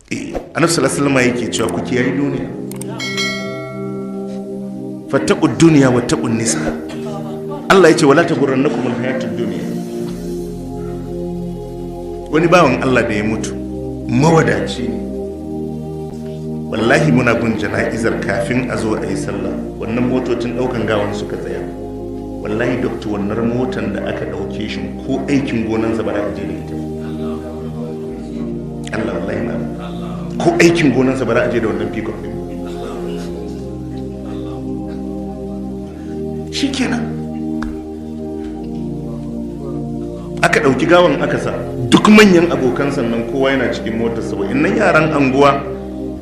Eh, Annabi sallallahu alaihi wasallam yake cewa ku kiyaye duniya. Fattaqud dunya wattaqun nisa. Allah yace wala taghurrannakum alhayatud dunya. Wani bawan Allah da ya mutu mawadaci ne. Wallahi muna gun jana'izar, kafin a zo a yi sallah wannan motocin daukan gawan suka tsaya. Wallahi doctor, wannan motan da aka dauke shi, ko aikin gonansa ba za a je da ita. Allah, wallahi ma ko aikin gonansa ba za a je da wannan pickup din. Shikenan aka ɗauki gawan aka sa duk manyan abokan, sannan kowa yana cikin motarsa. Wa'annan yaran anguwa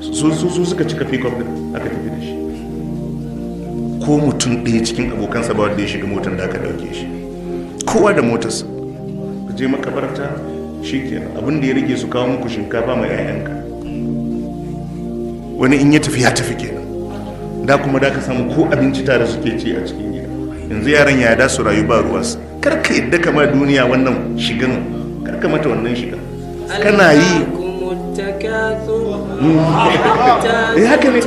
su su suka cika pickup din aka tafi da shi. Ko mutum ɗaya cikin abokansa ba wanda ya shiga motar da aka ɗauke shi, kowa da motarsa. Ka je makabarta, shikenan, abin da ya rage su kawo muku shinkafa mai 'ya'yanka. Wani in ya tafi ya tafi kenan. Da kuma da ka samu ko abinci tare suke ci a cikin gida. Yanzu yaran ya da su rayu ba ruwa. Kar ka yadda kama duniya wannan shigan, kar ka mata wannan shigan kana yi. Eh, haka ne.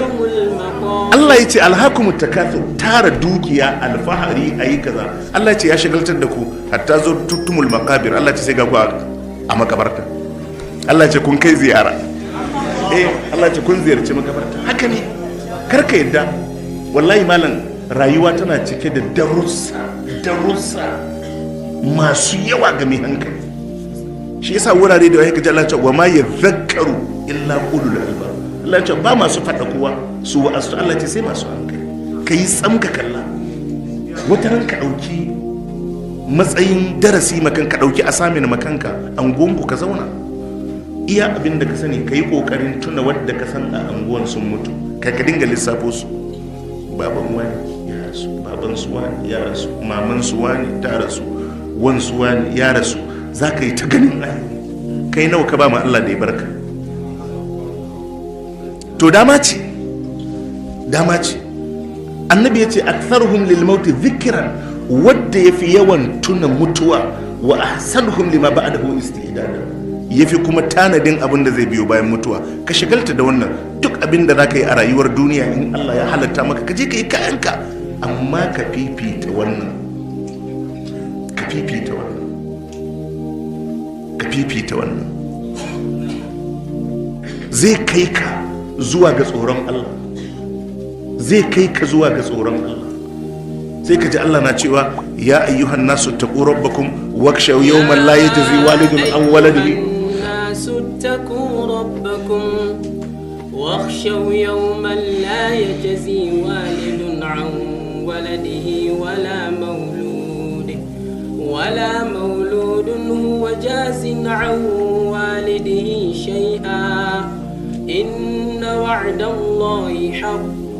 Allah ya ce alhakumu takathur, tara dukiya, alfahari, ayi kaza. Allah ya ce ya shagaltar da ku hatta zo tuttumul maqabir. Allah ya ce sai ga ku a makabarta. Allah ya ce kun kai ziyara. Eh, Allah ya ce kun ziyarci makabarta. Haka ne, kar ka yadda. Wallahi malam, rayuwa tana cike da darussa, darussa masu yawa ga mai hankali. Shi yasa wurare da yake Allah ya ce wa ma yadhakkaru illa ulul albab. Allah ya ce ba masu fada kowa su wa'azu, Allah ya ce sai masu hankali. Kai tsam ka kalla, wata ran ka dauki matsayin darasi makan ka, dauki asamin makanka, anguwanku ka zauna, iya abin da ka sani ka yi kokarin tuna wadda ka san a anguwan sun mutu, ka dinga lissafo su. Baban wani ya rasu, baban su wani ya rasu, maman su wani ta rasu, wan su wani ya rasu. Za ka yi ta ganin ayoyi. Kai nawa ka ba ma Allah da ya barka? To dama ce, dama ce. Annabi ya ce aktharuhum lil mauti dhikran, wadda yafi yawan tuna mutuwa, wa ahsanuhum lima ba'dahu istidada, yafi kuma tanadin abin da zai biyo bayan mutuwa. Ka shagalta da wannan. Duk abin da zaka yi a rayuwar duniya, in Allah ya halatta maka, ka je ka yi kayanka, amma ka fifita wannan, ka fifita wannan, ka fifita wannan. Zai kai ka zuwa ga tsoron Allah, zai kai ka zuwa ga tsoron Allah. Sai ka ji Allah na cewa ya ayyuhan nasu taqu rabbakum wakshaw yawman la yajzi walidun an waladihi. الناس اتقوا ربكم واخشوا يوما لا يجزي والد عن ولده ولا مولود هو جاز عن والده شيئا، إن وعد الله حق،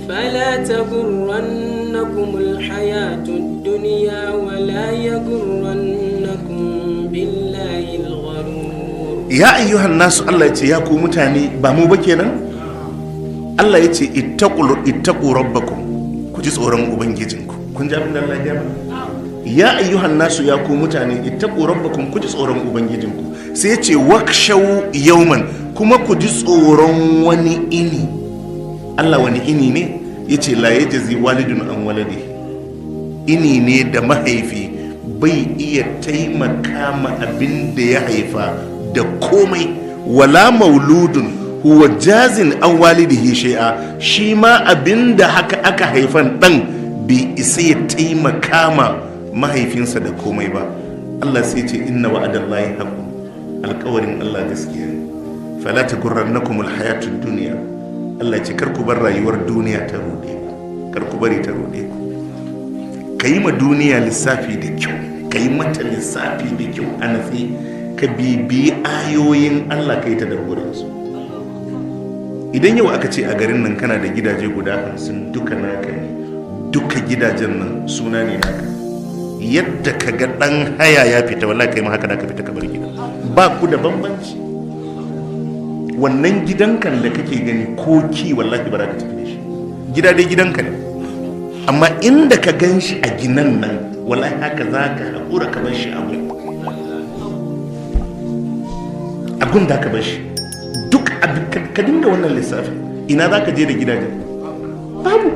فلا تغرنكم الحياة الدنيا ولا يغرنكم بالله الغرور. Ya ayyuhan nasu, Allah ya ce ya ku mutane, ba mu ba kenan. Allah ya ce ittaqu rabbakum, ku ji tsoron ubangijinku. Kun ji abin da Allah ya gaya mana? Ya ayyuhan nasu, ya ku mutane, ittaqu rabbakum, ku ji tsoron ubangijinku. Sai ya ce wakshaw yawman, kuma ku ji tsoron wani ini. Allah, wani ini ne? Ya ce la yajzi walidun an waladi, ini ne da mahaifi bai iya taimaka ma abin da ya haifa da komai, wala mauludun huwa jazin an walidihi shay'a, shi ma abin da haka aka haifan dan bai isa ya taimaka ma mahaifinsa da komai ba. Allah sai ce inna wa'adallahi haqqun, alƙawarin Allah gaskiya ne. Fala taghurrannakum alhayatud dunya. Allah ce kar ku bar rayuwar duniya ta rude ku, kar ku bari ta rude ku. Ka yi ma duniya lissafi da kyau, ka yi mata lissafi da kyau a natsi, ka bibiyi ayoyin Allah, ka yi ta su. Idan yau aka ce a garin nan kana da gidaje guda 50, duka naka ne, duka gidajen nan suna ne naka, yadda ka ga dan haya ya fita, wallahi kai ma haka da ka fita ka bar gida, ba ku da bambanci. Wannan gidankan da kake gani, ko ki wallahi ba za ka tafi da shi. Gida dai gidanka ne, amma inda ka gan shi a ginan nan, wallahi haka za ka haƙura ka bar shi. Abun da ka bar shi. Duk ka dinga wannan lissafin. Ina za ka je da gidajen? Babu.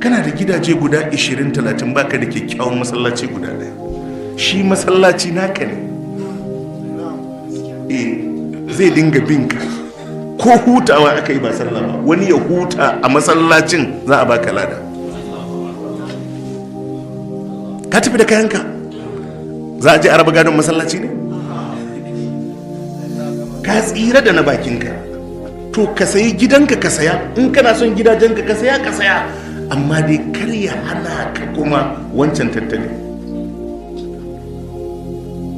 Kana da gidaje guda 20-30, baka da kyakkyawan masallaci guda daya. Shi masallaci naka ne, eh, zai dinga binka. Ko hutawa aka yi ba sallah ba, wani ya huta a masallacin, za a baka lada. Ka tafi da kayanka, za a je araba gadon masallaci ne? Ka tsira da na bakinka. To ka sayi gidanka, ka saya. In kana son gidajenka, ka saya, ka saya. Amma dai kar ya hana ka kuma wancan tattali.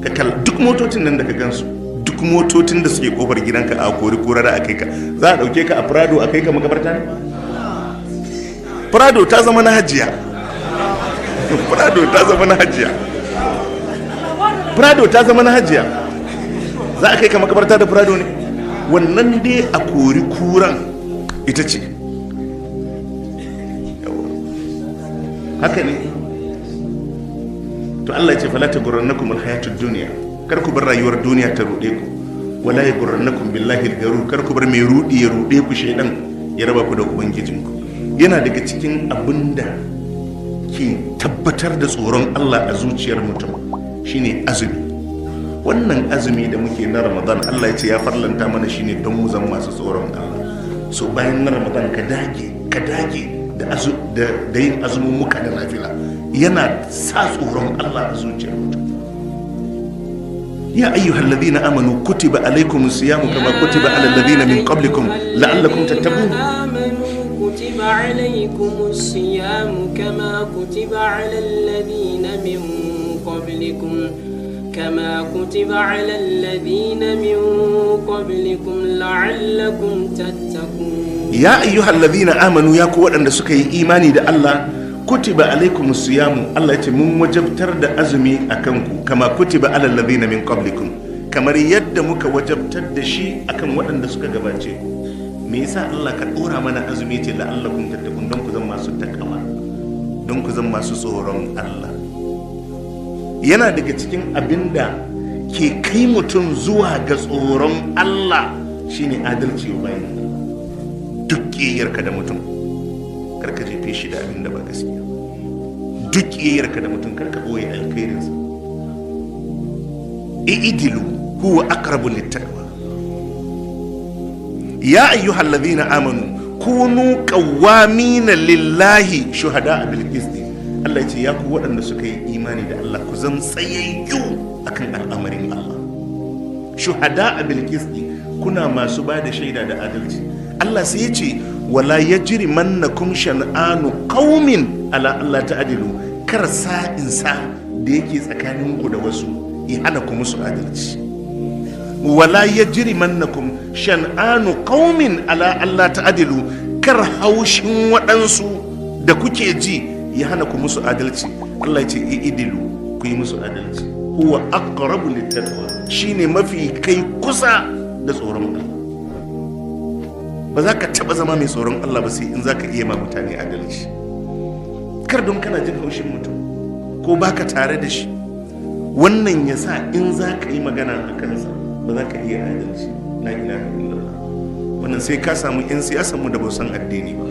Ka kal duk motocin nan da ka gansu, duk motocin da suke kofar gidanka, a kori kura da a kai ka. Za a dauke ka a Prado a kai ka makabarta ne? Prado ta zama na hajiya. Prado ta zama na hajiya. Prado ta zama na hajiya. Za a kai ka makabarta da Prado ne? Wannan dai a kori kuran ita ce. Haka ne. To Allah ya ce fala taghurrannakum alhayatud dunya, kar ku bar rayuwar duniya ta rude ku. Wala yaghurrannakum billahi algarur, kar ku bar mai rudi ya rude ku, shaidan ya raba ku da ubangijinku. Yana daga cikin abinda ke tabbatar da tsoron Allah a zuciyar mutum shine azumi. Wannan azumi da muke na Ramadan, Allah ya ce ya farlanta mana shine don mu zama masu tsoron Allah. So bayan na Ramadan, ka dage, ka dage da yin azumin muka da nafila. Yana sa tsoron Allah a zuciyar mutum. Ya ayyuhal ladina amanu kutiba alaykum siyamu kama kutiba alal ladina min qablikum la'allakum tattaqun. كتب عليكم الصيام كما كتب على الذين من قبلكم كما كتب على الذين من قبلكم لعلكم تتقون. Ya ayyuhal ladina amanu, ya ku waɗanda suka yi imani da Allah, kutiba alaikum siyamu, Allah ya ce mun wajabtar da azumi a kanku, kama kutiba alal ladina min qablikum, kamar yadda muka wajabtar da shi akan waɗanda suka gabace ku. Me yasa Allah ka ɗora mana azumi? Ce la'allakum tattaqun, don ku zama masu takawa, don ku zama masu tsoron Allah. Yana daga cikin abinda ke kai mutum zuwa ga tsoron Allah shine adalci wa bayin Allah. Duk ƙiyayyarka da mutum, karka jefe shi da abin da ba gaskiya. Duk ƙiyayyarka da mutum, karka ɓoye alkhairinsa. I'dilu huwa aqrabu littaqwa. Ya ayyuhal ladhina amanu kunu qawwamina lillahi shuhada'a bil qisti. Allah ya ce ya ku waɗanda suka yi imani da Allah, ku zan tsayayyu akan al'amarin Allah, shuhada'a bil qisti, kuna masu ba da shaida da adalci. Allah sai ya ce wala yajrimannakum shan'anu qaumin ala alla ta'dilu, kar sa'in sa da yake tsakaninku da wasu ya hana ku musu adalci. Wala yajrimannakum shan'anu qaumin ala alla ta'dilu, kar haushin waɗansu da kuke ji ya hana ku musu adalci. Allah ya ce i'dilu, ku yi musu adalci, huwa aqrabu littaqwa, shine mafi kai kusa da tsoron Allah. Ba za ka taba zama mai tsoron Allah ba sai in za ka iya ma mutane adalci. Kar don kana jin haushin mutum ko baka tare da shi, wannan ya sa in za ka yi magana a kansa ba za ka iya adalci. La ilaha illallah. Wannan sai ka samu 'yan siyasanmu da ba san addini ba.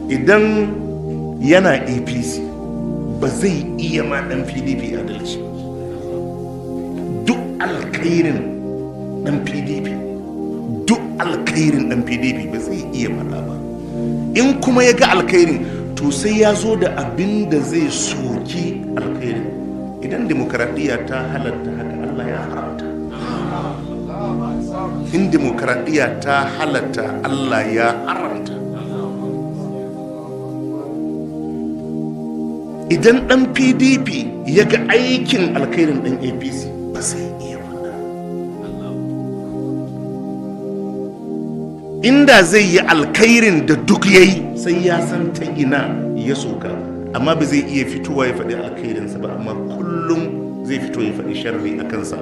Idan yana APC, ba zai iya ma dan PDP adalci. Duk alkhairin dan PDP, duk alkhairin dan PDP, ba zai iya faɗa ba. In kuma ya ga alkhairin, to sai ya zo da abin da zai soki alkhairin. Idan demokaradiyya ta halatta haka, Allah ya haramta. In demokaradiyya ta halatta, Allah ya haramta. Idan dan PDP ya ga aikin alkhairin dan APC, ba sai iya faɗa. Inda zai yi alkhairin da duk ya yi, sai ya san ta ina ya soka, amma ba zai iya fitowa ya faɗi alkhairinsa ba. Amma kullum zai fito ya faɗi sharri a kansa.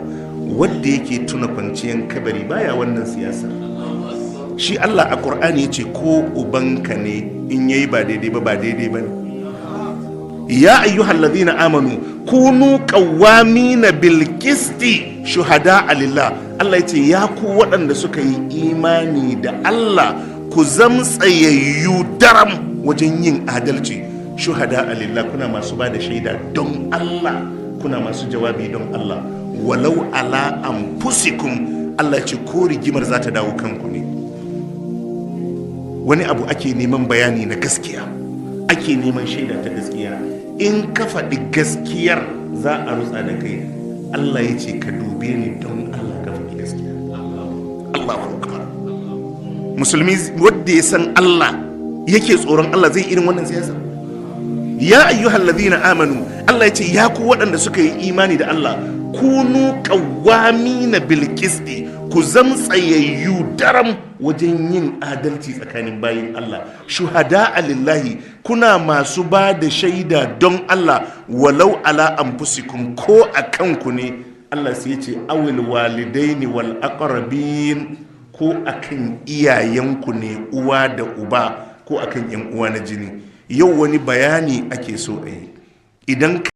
Wadda yake tuna kwanciyan kabari baya wannan siyasar. Shi Allah a ƙur'ani ya ce ko ubanka ne, in yayi ba daidai ba, ba daidai ba ne. Ya ayyuhal ladhina amanu kunu qawwamina bil qisti shuhada lillah. Allah ya ce ya ku waɗanda suka yi imani da Allah, ku zam tsayayyu daram wajen yin adalci, shuhada lillah, kuna masu ba da shaida don Allah, kuna masu jawabi don Allah, walau ala anfusikum. Allah ce ko rigimar za ta dawo kanku ne, wani abu ake neman bayani na gaskiya, ake neman shaida ta gaskiya, in ka faɗi gaskiyar za a rutsa da kai, Allah ya ce ka dube ni don Allah ka faɗi gaskiya. Allahu akbar. Musulmi wanda ya san Allah, yake tsoron Allah, zai irin wannan siyasa? Ya ayyuhal ladhina amanu, Allah ya ce ya ku waɗanda suka yi imani da Allah, kunu qawwamina bil qisti, ku zam tsayayyu daram wajen yin adalci tsakanin bayin Allah, shuhada lillahi, kuna masu ba da shaida don Allah, walau ala anfusikum, ko a kanku ne. Allah sai ya ce awil walidaini wal aqrabin, ko akan iyayenku ne, uwa da uba, ko akan yan uwa na jini. Yau wani bayani ake so a yi idan